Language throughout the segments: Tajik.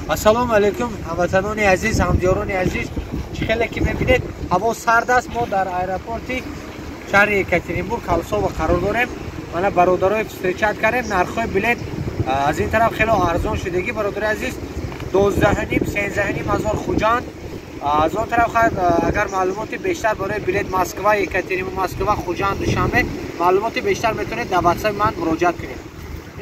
Ассалому алайкум ҳамватанони азиз, ҳамдиёрони азиз. Чӣ хеле ки мебинед, ҳаво сард аст. Мо дар аэропорти шаҳри Екатеринбург Колесово қарор дорем. Мана бародарои встречать кардем. Нархҳои билет аз ин тараф хеле арзон шудагӣ, бародари азиз. 12,5 13,5 ҳазор Хуҷанд. Аз он тараф агар маълумоти бештар барои билет Москва, Екатеринбург, Москва, Хуҷанд, Душанбе маълумоти бештар метавонед дар WhatsApp ман муроҷиат кунед.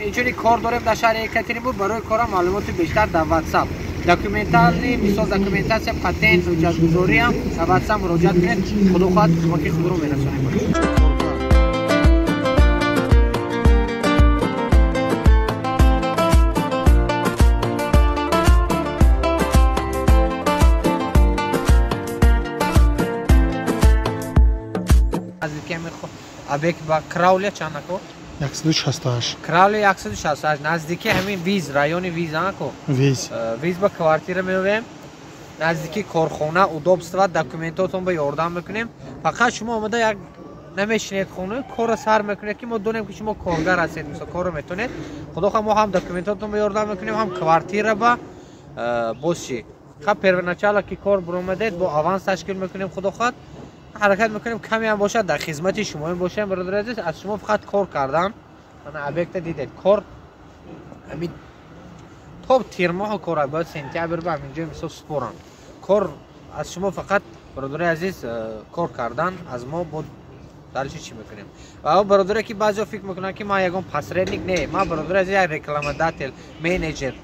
Инчунин кор дорем дар шаҳри Екатеринбург, барои корам маълумоти бештар дар WhatsApp. Документални, мисол документатсия, патент, ҳуҷҷатгузорӣ ҳам дар WhatsApp муроҷиат кунед. Худо хоҳад кӯмаки худро мерасонем. Объект ба Крауля чанд ако? 168. Крауля 168. Наздики ҳамин Виз, райони Виз ако? Виз. Виз ба квартира меоем. Наздики корхона, удобства, документотон ба ёрдам мекунем. Фақат шумо омада як намешинед хона, корро сар мекунед ки мо донем ки шумо коргар ҳастед, мисол корро метонед. Худо хоҳад мо ҳам документотон ба ёрдам мекунем, ҳам квартира ба боз чӣ. Хаб первоначало ки кор буромадед, бо аванс ташкил мекунем, худо хоҳад. Ҳаракат мекунем каме ҳам бошад дар хизмати шумо бошем, бародари азиз. Аз шумо фақат кор кардан. Мана объекта дидед, кор ҳамин то тирмоҳ кор бояд сентябр ба ҳаминҷо мисол спорам. Кор аз шумо фақат бародари азиз кор кардан, аз мо бо дальше чӣ мекунем. Ва бародаре ки баъзеҳо фикр мекунанд ки ман ягон посредник не, ман бародари азиз як рекламодатель, менеҷер.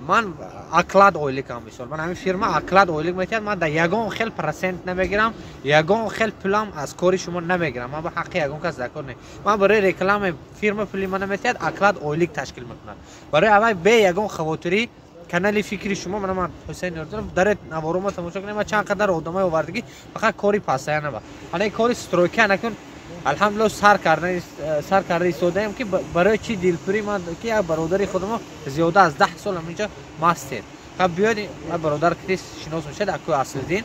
Ман оклад ойликам, мисол ман ҳамин фирма оклад ойлик метиҳад, ман дар ягон хел процент намегирам, ягон хел пулам аз кори шумо намегирам. Ман ба ҳаққи ягон кас дар кор не. Ман барои реклами фирма пули ман наметиҳад, оклад ойлик ташкил мекунад. Барои аввал бе ягон хавотирӣ канали фикри шумо, ман Ҳусейн Нуриддинов дар наворома тамошо кунем, ман чанд қадар одамай овардагӣ, фақат кори пасая наба. Ана кори стройка накун, алҳамдулиллоҳ сар карда истодаем ки барои чӣ дилпурӣ ман ки як бародари худмо зиёда аз 10 сол ҳаминҷо мастер. Хаб биёд бародар крис шинос мешавад, акӯ Аслиддин.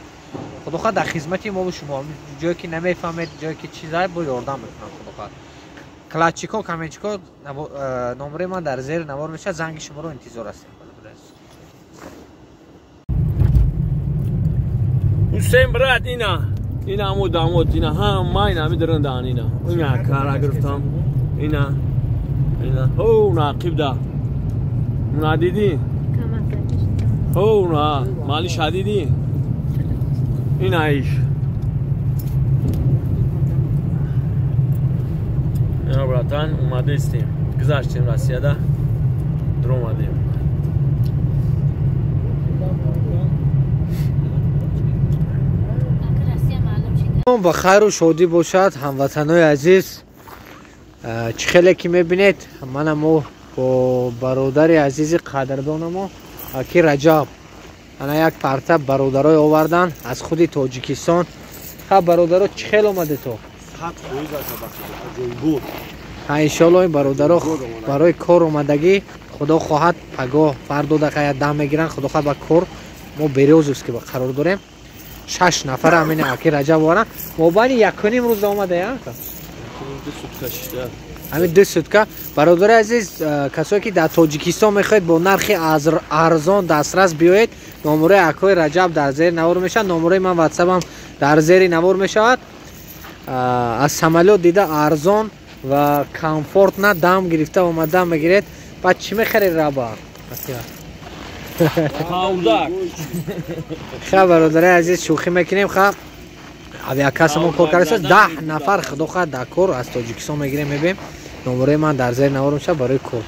Худо хоҳад дар хизмати мо ва шумо, ҷое ки намефаҳмед, ҷое ки чизае бо ёрдам мекунам, худо хоҳад. Калачико, каменчико, номери ман дар зери навор мешавад, занги шуморо интизор ҳастем. Ҳусейн брат, ина ина аму дамот, ина ҳама ина мидрандан, ина ина кара гирифтам, ина ина ҳо нақиб да на дидӣ, ҳо на мали шадидӣ, ина иш ина братан омадаистем, гузаштем Россияда, дуромадем. Ба хайру шодӣ бошад ҳамватанои азиз. Чӣ хеле ки мебинед, мана мо бо бародари азизи қадрдонамо аки Раҷаб ана як парта бародарой овардан аз худи Тоҷикистон. Ха бародаро, чӣ хел омаде то? Ха иншоалло ин бародаро барои кор омадагӣ, худо хоҳад пагоҳ фардо дақая дам мегиранд, худо хоҳад ба кор. Мо Берёзовский ба қарор дорем. 6 нафар ҳамин аки Раҷаб оваранд. Мобайни 1.5 рӯз омада, я? Ҳамин 2 сутка. Бародари азиз, касое ки дар Тоҷикистон мехоҳед бо нархи арзон дастрас биёед, номерои акои Раҷаб дар зери навор мешавад, номерои ман WhatsApp-ам дар зери навор мешавад. Аз самолёт дида арзон ва комфортна дам гирифта омада мегиред. Баъд чӣ мехаред раба? Ха бародари азиз, шӯхӣ мекунем. Ха авиакасса мо кор карда, 10 нафар худо хоҳад дар кор аз Тоҷикистон мегирем, мебием. Номерои ман дар зери навор мешавад барои кор.